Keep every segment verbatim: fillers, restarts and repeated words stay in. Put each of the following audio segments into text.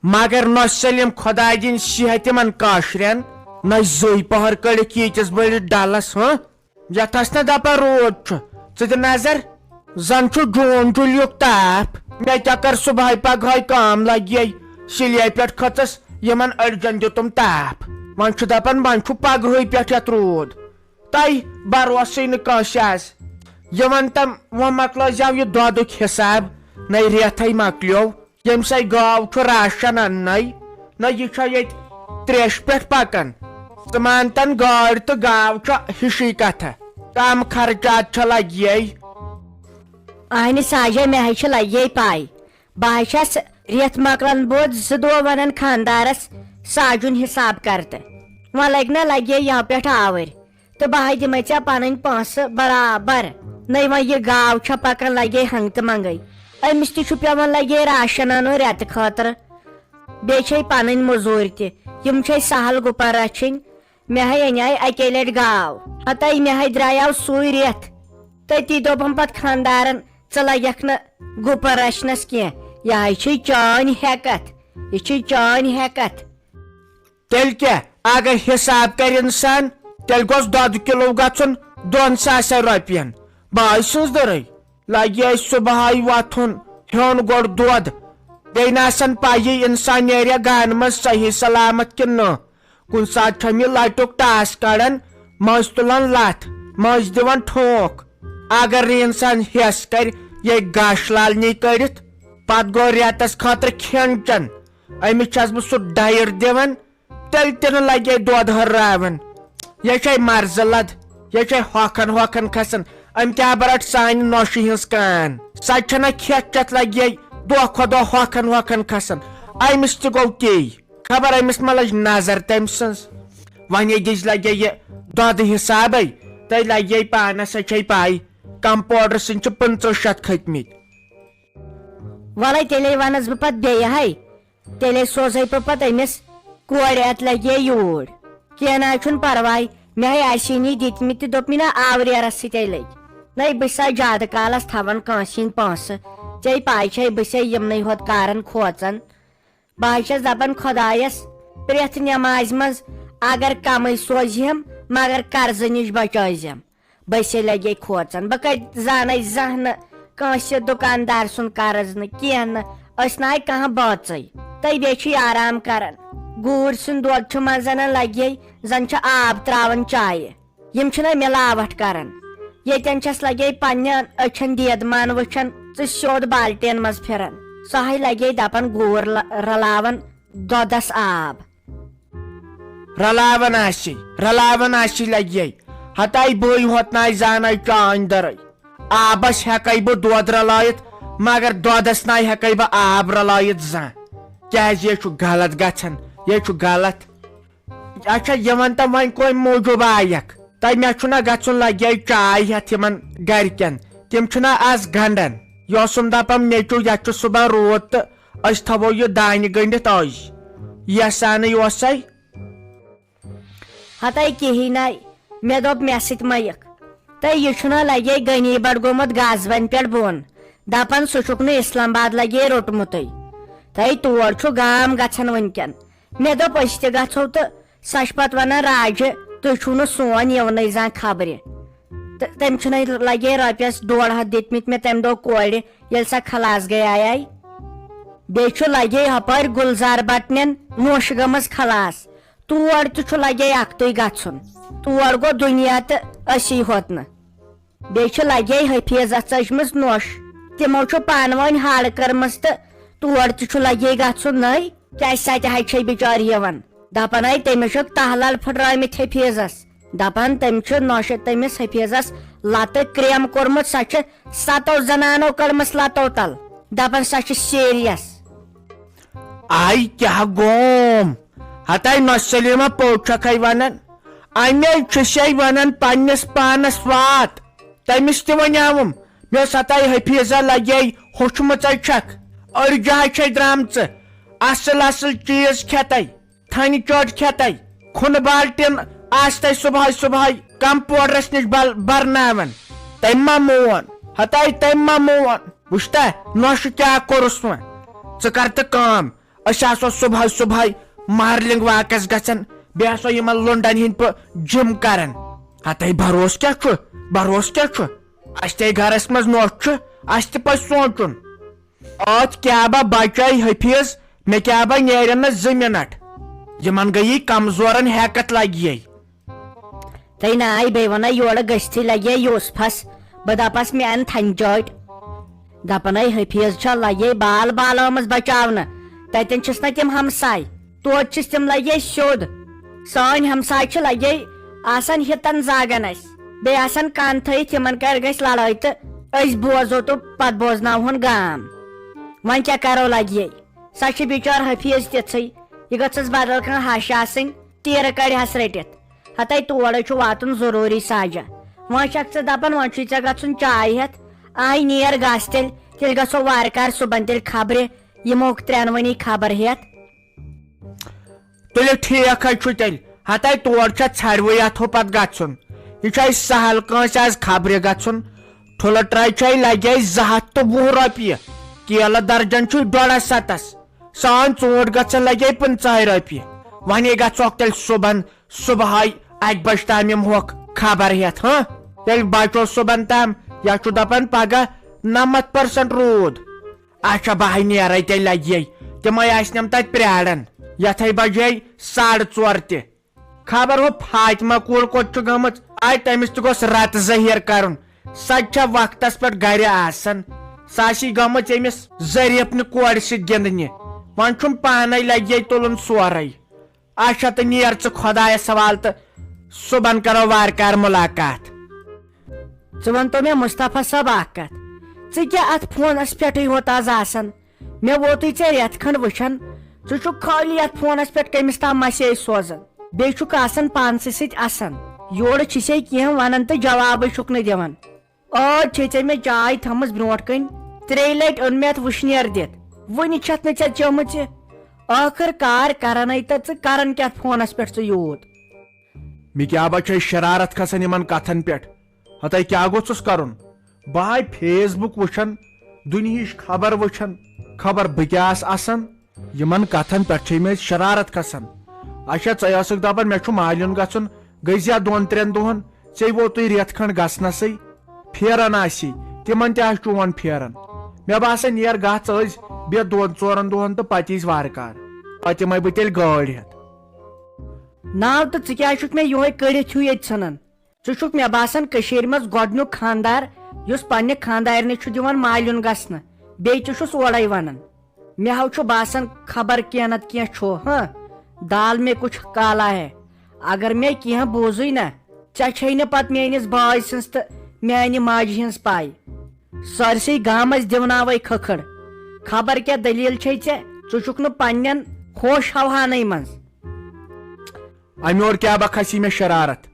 مگر نۄش سلیم، خۄداے دِنۍ صحت یِمن کاشرٮ۪ن۔ نۄش زٕے پہر کٔڑِکھ ییٖتِس بٔڑِس ڈلس، ہاں؟ یتھ ٲس نہ دپان روٗد چھُ۔ ژٕ دِ نظر، زن چھُ جوٗن جُلیُک تاپھ۔ مےٚ کیٛاہ کر صبحٲے پگہٲے کٲم، لگے سِلیے پٮ۪ٹھ کھٔژٕس، یِمن أڈجن دیُتُم تاپھ۔ وۄنۍ چھُ دپان وۄنۍ چھُ پگہٕے پٮ۪ٹھ یتھ روٗد۔ تۄہہِ بروسٕے نہٕ کٲنٛسہِ آز۔ یہِ ون تم، وۄنۍ مۄکلٲے زیو یہِ دۄدُک حساب، نَے رٮ۪تھٕے مۄکلیو۔ ییٚمہِ سۭتۍ گاو چھُ راشن اننَے، نہ یہِ چھا ییٚتہِ تریشہِ پٮ۪ٹھ پکان؟ ژٕ مان تن، گٲڑۍ تہٕ گاو چھا ہِشی کتھا، کم خرچات چھا لگی۔ اہنہِ ساجے، مےٚ ہے چھِ لگے پاے۔ بہٕ ہے چھَس رٮ۪تھ مۄکلن بود زٕ دۄہ ونان خاندارس ساجُن حساب کر تہٕ۔ وۄنۍ لگہِ نہ لگے یَوٕ پٮ۪ٹھ آوٕرۍ۔ تہٕ بہٕ ہاے دِمے ژےٚ پنٕنۍ پونٛسہٕ برابر۔ نٔے وۄنۍ یہِ گاو چھےٚ پکان لگے ہنٛگتہٕ منٛگے۔ أمِس تہِ چھُ پٮ۪وان لگے راشن انُن رٮ۪تہٕ خٲطرٕ۔ بیٚیہِ چھے پنٕنۍ مٔزوٗرۍ تہِ۔ یِم چھے سہل گُپن رچھِنۍ۔ مےٚ ہاے انے اکے لٹہِ گاو۔ ہتے مےٚ ہاے درٛایاو سُے رٮ۪تھ۔ تٔتی دوٚپُم پتہٕ خانٛدارن، "ژٕ لگکھ نہٕ گُپن رچھنس کینٛہہ۔ یہِ ہاے چھے چٲنۍ ہٮ۪کتھ۔ یہِ چھے چٲنۍ ہٮ۪کتھ۔" تیٚلہِ کیٛاہ؟ اگر حساب کرِ انسان، تیٚلہِ گوٚژھ دۄدٕ کِلوٗ گژھُن دۄن ساسن رۄپین۔ بٲے سٕنٛز دٔرٕے۔ لگہِ اَسہِ صبحٲے وۄتھُن، ہیوٚن گۄڈٕ دۄد۔ بیٚیہِ نہٕ آسان پَیی انسان نیرِ گانہٕ منٛز صحیح سلامت کِنہٕ نہٕ۔ کُنہِ ساتہٕ چھَم یہِ لٹیُک ٹاس کڑان، مٔنٛزۍ تُلان لتھ، مٔنٛزۍ دِوان ٹھونٛک۔ اگر نہٕ انسان ہٮ۪س کرِ، یہِ گاش لال نی کٔڑِتھ، پتہٕ گوٚو رٮ۪تس خٲطرٕ کھٮ۪ن چٮ۪ن۔ أمِس چھَس بہٕ سُہ ڈایٹ دِوان، تیٚلہِ تہِ نہٕ لگے دۄد ہُراوان۔ یہِ چھے مرزٕ لد، یہِ چھے ہۄکھان ہۄکھان کھسان۔ أمۍ کیٛاہ برٹ سانہِ نۄشہِ ہٕنٛز کان؟ سۄ چھنہ کھٮ۪تھ چٮ۪تھ لگے دۄہ کھۄتہٕ دۄہ ہۄکھان ہۄکھان کھسان۔ أمِس تہِ گوٚو تی۔ خبر أمِس ما لٔج نظر تٔمۍ سٕنٛز۔ وۄنۍ دِژ لگے یہِ دۄدٕ حسابے، تہٕ لگے پانس سۄ چھے پاے، کمپاوڈر سٕنٛدۍ چھِ پٕنٛژٕہ شتھ کھٔتۍ مٕتۍ۔ وَلَے تیٚلے وَنَس بہٕ پَتہٕ بیٚیہِ ہَے۔ تیٚلے سوزَے بہٕ پَتہٕ أمِس کورِ اَتھ لَگہِ ہے یوٗرۍ۔ کینٛہہ نہ حظ چھُنہٕ پَرواے، مےٚ ہے آسی نہٕ یہِ دِتمٕتۍ تہٕ دوٚپ مےٚ نہ آورٮ۪رَس سۭتۍ لٔگۍ۔ نَے بہٕ چھسا زیادٕ کالَس تھاوان کٲنٛسہِ ہِنٛدۍ پونٛسہٕ، ژےٚ پَے چھے بہٕ چھسے یِمنٕے ہوت کارَن کھوژان۔ بہٕ حظ چھس دَپان خۄدایَس پرٛٮ۪تھ نٮ۪مازِ منٛز اگر کَمٕے سوزِہٮ۪م مگر قرضہٕ نِش بچٲیزٮ۪م۔ بہٕ سے لگے کھوژان، بہٕ کتہِ زانے زانٛہہ نہٕ کٲنٛسہِ دُکاندار سُنٛد قرض نہٕ کینٛہہ نہٕ، أسۍ نہ آے کانٛہہ بٲژٕے۔ تہٕ بیٚیہِ چھُ یہِ آرام کران۔ گوٗرۍ سُنٛد دۄد چھُ منٛزٕ انان لگے، زن چھُ آب تراوان چایہِ۔ یِم چھِنہ ملاوٹھ کران۔ ییٚتٮ۪ن چھس لگے پننٮ۪ن أچھن دیدمان وٕچھان، ژٕ سیوٚد بالٹین منٛز پھران۔ سۄ ہے لگے دپان گوٗر ل-، رلاوان دۄدس آب۔ رلاوان آسی، رلاوان آسی لگے۔ ہتاے بٲے ہوت ناے زاناے چانۍ درٕے۔ آبس ہیکے بہٕ دۄد رلٲیِتھ، مگر دۄدس ناے ہیکے بہٕ آب رلٲیِتھ زانٛہہ۔ کیازِ یہِ چھُ غلط گژھان، یہِ چھُ غلط۔ اچھا، یہِ ون تہٕ وۄنۍ کمہِ موٗجوٗب آیکھ؟ تہٕ مےٚ چھُنہ گژھُن لگے چاے ہٮ۪تھ یِمن گرِکٮ۪ن۔ تِم چھِنہ از گنڈان۔ یہِ اوسُم دپان نیٚچو، یتھ چھُ صبحن روٗد تہٕ أسۍ تھاوو یہِ دانہِ گٔنڈِتھ أزۍ۔ یہِ سانٕے اوسے۔ ہتے کِہی نَے، مےٚ دوٚپ مےٚ سۭتۍ مہ یِکھ۔ تہٕ یہِ چھُنہ لگے غنی بٹ گوٚمُت گازوَنہِ پٮ۪ٹھ بۄن۔ دپان سُہ چھُکھ نہٕ اسلام آباد لگے روٚٹمُتُے۔ تہٕ تور چھُ گام گژھان وٕنکٮ۪ن۔ مےٚ دوٚپ أسۍ تہِ گژھو تہٕ سۄ چھِ پتہٕ ونان راجہِ، "تُہۍ چھِو نہٕ سون یِونٕے زانٛہہ خبرِ۔" تہٕ تٔمۍ چھُنَے لگے رۄپیس ڈۄڈ ہتھ دِتمٕتۍ مےٚ تمہِ دۄہ کورِ، ییٚلہِ سۄ خلاص گٔیایے۔ بیٚیہِ چھُ لگے ہپٲرۍ گُلزار بٹنٮ۪ن نوشہِ گٔمٕژ خلاص۔ تور تہِ چھُ لگے اکتُے گژھُن۔ تور گوٚو دُنیا تہٕ أسی ہوت نہٕ۔ بیٚیہِ چھِ لگے حفیظس ژٔجمٕژ نوٚش۔ تِمو چھُ پانہٕ ؤنۍ ہاڑ کٔرمٕژ تہٕ تور تہِ چھُ لگے گژھُن نٔے۔ کیازِ سۄ تہِ حظ چھے بِچٲر یِوان۔ دپان ہے تٔمِس چھِکھ تہہ لل پھٕٹرٲومٕتۍ حفیظس۔ دپان تٔمۍ چھُ نوٚشہِ تٔمِس حفیظس لتہٕ کریم کوٚرمُت، سۄ چھِ ستو زنانو کٔڑمٕژ لتو تل۔ دپان سۄ چھِ سیریس۔ آے کیٛاہ گوم؟ ہتاے نۄش سلیمہ پوٚت چھکھے ونان۔ امی چھُسے ونان پننِس پانس وات۔ تٔمِس تہِ ونیاوُم۔ مےٚ اوس ہتاے حفیظہ لگے ہوٚچھمٕژے چھکھ۔ أڑجہِ ہا چھے درامژٕ۔ اصل اصل چیز کھیتے۔ تھنہِ چٔٹ کھیتے۔ کھُنہٕ بالٹیٖن آستے صبحٲے صبحٲے کمپاوڈرس نِش بل-، برناوان۔ تٔمۍ ما مون؟ ہتاے تٔمۍ ما مون؟ وٕچھتا، نۄشہِ کیٛاہ کوٚرُس وۄنۍ؟ ژٕ کر تہٕ کٲم، أسۍ آسو صبحٲے صبحٲے مارننگ واکس گژھان، بیٚیہِ آسو یِمن لُنڈن ہٕنٛدۍ پٲٹھۍ جم کران۔ ہتے بھروسہٕ کیٛاہ چھُ؟ بھروسہٕ کیٛاہ چھُ؟ اَسہِ تے گرس منٛز نوٚٹھ چھُ، اَسہِ تہِ پزِ سونٛچُن۔ ٲتھ کیٛاہ با بچٲے حفیظ، مےٚ کیٛاہ با نیرن نہٕ زٕ منٹ۔ یِمن گٔیی کمزورن ہیکتھ لگیے۔ تہٕ نہ آیہِ بیٚیہِ وَنان یورٕ گٔژھتھٕے لگے یوسفس۔ بہٕ دَپس مےٚ اَن تھنہِ چٲٹۍ۔ دَپان ہے حفیظ چھا لگے بال بال آمٕژ بچاونہٕ۔ تَتٮ۪ن چھِس نہ تِم ہمساے۔ توتہِ چھِس تِم لگے سیوٚد۔ سٲنۍ ہمساے چھِ لگے آسان ہِتن زاگن اَسہِ۔ بیٚیہِ آسان کن تھٲیِتھ یِمن کَرِ گژھِ لڑٲے تہٕ أسۍ بوزو تہٕ پتہٕ بوزناوہون گام۔ وۄنۍ کیٛاہ کرو لگے؟ سۄ چھِ بِچٲر حفیظ تِژھٕے۔ یہِ گٔژھٕس بدل کانٛہہ ہش آسٕنۍ، تیٖرٕ کڑِ ہس رٔٹِتھ۔ ہتے تورے چھُ واتُن ضروٗری ساجہ۔ وۄنۍ چھکھ ژٕ دپان وۄنۍ چھُے ژےٚ گژھُن چاے ہٮ۪تھ؟ آے نیر گژھ تیٚلہِ، تیٚلہِ گژھو وارٕ کارٕ صُبحن تیٚلہِ خبرِ، یِمو ترٛٮ۪نوٕنی خبر ہٮ۪تھ۔ تُلِو ٹھیٖک حظ چھُ تیٚلہِ، ہتے تور چھا ژھرِوٕے اتھو پتہٕ گژھُن؟ یہِ چھُ اسہِ سہل کٲنٛسہِ آز خبرِ گژھُن؟ ٹھُلہٕ ٹرٛے چھے لگے زٕ ہتھ تہٕ وُہ رۄپیہِ، کیلہٕ درجن چھُے ڈۄڈ ہتھ ستس، سٲنۍ ژوٗنٛٹھۍ گژھن لگے پٕنٛژٕہے رۄپیہِ۔ وۄنۍ گژھوکھ تیٚلہِ صُبحن صبحٲے اکہِ بجہِ تام یِمہوکھ خبر ہٮ۪تھ، ہاں؟ تیٚلہِ بچو صُبحن تام، یا چھُ دپان پگاہ نمتھ percent روٗد۔ اچھا، بہٕ ہاے نیرے تیٚلہِ لگے، تِمے آسنم تتہِ پراران، یتھے بجے ساڑٕ ژور تہِ۔ خبر ہُہ فاطمہ کوٗر کوٚت چھُ گٔمٕژ؟ آے تٔمِس تہِ گوٚژھ رتہٕ ظٲہِر کرُن، سۄ تہِ چھےٚ وقتس پٮ۪ٹھ گرِ آسان۔ سۄ آسی گٔمٕژ أمِس ظریٖفنہِ کورِ سۭتۍ گِنٛدنہِ۔ وۄنۍ چھُم پانے لگے تُلُن سورے۔ اچھا، تہٕ نیر ژٕ خۄدایس حوالہٕ تہٕ صُبحن کرو وارٕ کارٕ مُلاقات۔ ژٕ وَن تو مےٚ مصطفیٰ صٲب اکھ کتھ، ژٕ کیٛاہ اتھ فونس پٮ۪ٹھٕے ہوت از آسان؟ مےٚ ووتُے ژےٚ رٮ۪تھ کھنٛڈ وٕچھان، ژٕ چھُکھ خٲلی اتھ فونس پٮ۪ٹھ کٔمِس تام مسیج سوزان، بیٚیہِ چھُکھ آسان پانسٕے سۭتۍ اسان۔ یورٕ چھِسے کینٛہہ ونان تہٕ جوابٕے چھُکھ نہٕ دِوان۔ ٲدۍ چھے ژےٚ مےٚ چاے تھٲمٕژ برونٛٹھ کنۍ، ترٛیٚیہِ لٹہِ اوٚن مےٚ اتھ وٕشنیر دِتھ، وُنہِ چھتھ نہٕ ژےٚ چٲمٕژ یہِ۔ ٲخٕر کار کرنے تہٕ ژٕ کران کیٛاہ فونس پٮ۪ٹھ ژٕ یوٗت؟ مےٚ کیٛاہ با چھے شرارت کھسان یِمن کتھن پٮ۪ٹھ؟ ہتے کیٛاہ گوٚژھُس کرُن؟ بہٕ ہاے Facebook وٕچھان، دُنہِچ خبر وٕچھان، خبر بہٕ کیٛاہ آسہٕ اسان؟ یِمن کتھن پٮ۪ٹھ چھے مےٚ شرارت کھسان۔ اچھا، ژے ٲسٕکھ دپان مےٚ چھُ مالیُن گژھُن، گٔے زیا دۄن ترٛٮ۪ن دۄہن، ژے ووتُے رٮ۪تھ کھنٛڈ گژھنسٕے، پھیران آسی، تِمن تہِ آسہِ چون پھیران۔ مےٚ باسان، نیر گژھ أزۍ بیٚیہِ دۄن ژورن دۄہن تہٕ پتہٕ یٖزِ وارٕ کارٕ۔ پتہٕ یِمے بہٕ تیٚلہِ گٲڑۍ ہٮ۪تھ۔ ناو تہٕ ژٕ کیٛازِ چھُکھ مےٚ یِہوٚے کٔڑِتھ ہیوٗ ییٚتہِ ژھٕنان؟ ژٕ چھُکھ مےٚ باسان کٔشیٖرِ منٛز گۄڈٕنیُک خانٛدار، یُس پننہِ خانٛدارنہِ چھُ دِوان مالیُن گژھنہٕ، بیٚیہِ تہِ چھُس اورَے وَنان۔ مےٚ ہاو چھُ باسان خبر کینٛہہ نتہٕ کینٛہہ چھُ، ہاں، دال میں کچھ کالا ہے۔ اگر مےٚ کینٛہہ بوٗزُے نہ، ژےٚ چھے نہٕ پتہٕ میٲنِس بٲے سٕنٛز تہٕ میانہِ ماجہِ ہٕنٛز پَے۔ سٲرسٕے گامس دِوناوے کھکھٕر۔ خبر کیٛاہ دٔلیٖل چھے ژےٚ، ژٕ چھُکھ نہٕ پننٮ۪ن ہوش ہاوہانٕے منٛز۔ امہِ اور کیٛاہ با کھسی مےٚ شرارت؟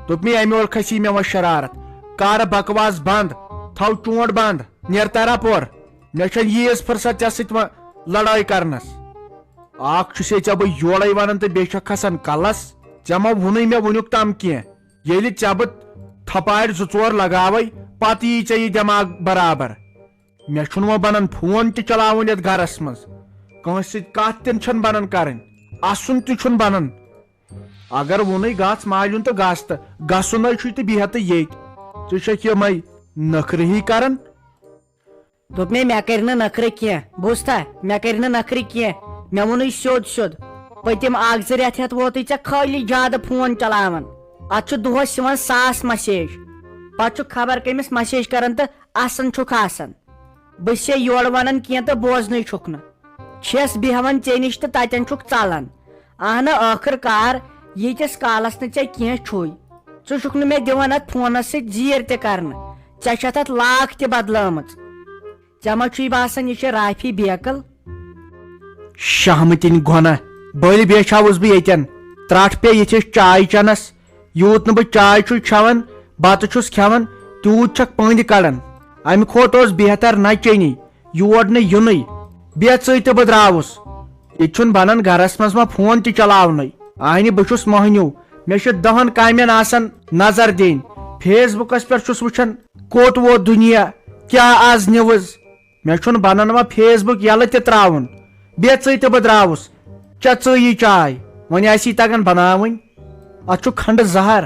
دوٚپ مےٚ، امہِ اور کھسی مےٚ وۄنۍ شرارت۔ کر بکواس بنٛد، تھاو چونٛڈ بنٛد، نیر ترا پور۔ مےٚ چھنہٕ ییٖژ فرصت ژےٚ سۭتۍ وۄنۍ لڑٲے کرنس۔ اکھ چھُسے ژےٚ بہٕ یورے ونان تہٕ بیٚیہِ چھکھ کھسان کلس۔ ژےٚ ما ووٚنُے مےٚ وُنیُک تام کینٛہہ؟ ییٚلہِ ژےٚ بہٕ تھپارِ زٕ ژور لگاوے، پتہٕ یی ژےٚ یہِ دٮ۪ماغ برابر۔ مےٚ چھُنہٕ وۄنۍ بنان فون تہِ چلاوُن یتھ گرس منٛز۔ کٲنٛسہِ سۭتۍ کتھ تہِ چھنہٕ بنان کرٕنۍ، اسُن تہِ چھُنہٕ بنان۔ اگر ووٚنُے گژھ مالیُن تہٕ گژھ تہٕ گژھُن ہے چھُے تہٕ بِہتھ ییٚتۍ۔ ژٕ چھکھ یِمے نخرٕ ہی کران۔ دوٚپ مےٚ، مےٚ کٔرۍ نہٕ نخرٕ کینٛہہ، بوٗزتھا؟ مےٚ کٔرۍ نہٕ نخرٕ کینٛہہ، مےٚ ووٚنُے سیوٚد سیوٚد۔ پٔتِم اکھ زٕ رٮ۪تھ ہٮ۪تھ ووتُے ژےٚ خٲلی زیادٕ فون چلاوان۔ اتھ چھُ دۄہس یِوان ساس مسیج، پتہٕ چھُکھ خبر کٔمِس مسیج کران تہٕ اسان چھُکھ آسان۔ بہٕ چھسے یورٕ ونان کینٛہہ تہٕ بوزنٕے چھُکھ نہٕ۔ چھس بیہوان ژےٚ نِش تہٕ تتٮ۪ن چھُکھ ژلان۔ اہنہ، ٲخٕر کار ییٖتِس کالس نہٕ ژےٚ کینٛہہ چھُے، ژٕ چھُکھ نہٕ مےٚ دِوان اتھ فونس سۭتۍ زیٖر تہِ کرنہٕ۔ ژےٚ چھتھ اتھ لاکھ تہِ بدلٲمٕژ۔ ژےٚ ما چھُے باسان یہِ چھِ رافی بیکل؟ شہمہٕ تِنۍ گۄنہ، بٔلۍ بیچھاوُس بہٕ ییٚتٮ۪ن۔ ترٹھ پیٚیہِ یِتھِس چاے چٮ۪نس۔ یوٗت نہٕ بہٕ چاے چھُس چٮ۪وان، بتہٕ چھُس کھٮ۪وان، تیوٗت چھکھ پٔنٛدۍ کڑان۔ امہِ کھۄتہٕ اوس بہتر نہ چیٚنی، یور نہٕ یُنُے۔ بیٚہہ ژٕے تہٕ بہٕ درٛاوُس۔ ییٚتہِ چھُنہٕ بنان گرس منٛز ما فون تہِ چلاونُے۔ اہنہِ، بہٕ چھُس مۄہنیو، مےٚ چھِ دہن کامٮ۪ن آسان نظر دِنۍ۔ فیس بُکس پٮ۪ٹھ چھُس وٕچھان کوٚت ووت دُنیا، کیٛاہ آز نِوٕز۔ مےٚ چھُنہٕ بنان وۄنۍ فیس بُک یَلہٕ تہِ ترٛاوُن۔ بیٚہہ ژٕے تہٕ بہٕ درٛاوُس۔ چےٚ ژٕے یہِ چاے، وۄنۍ آسی تگان بناوٕنۍ۔ اتھ چھُ کھنڈٕ زہر،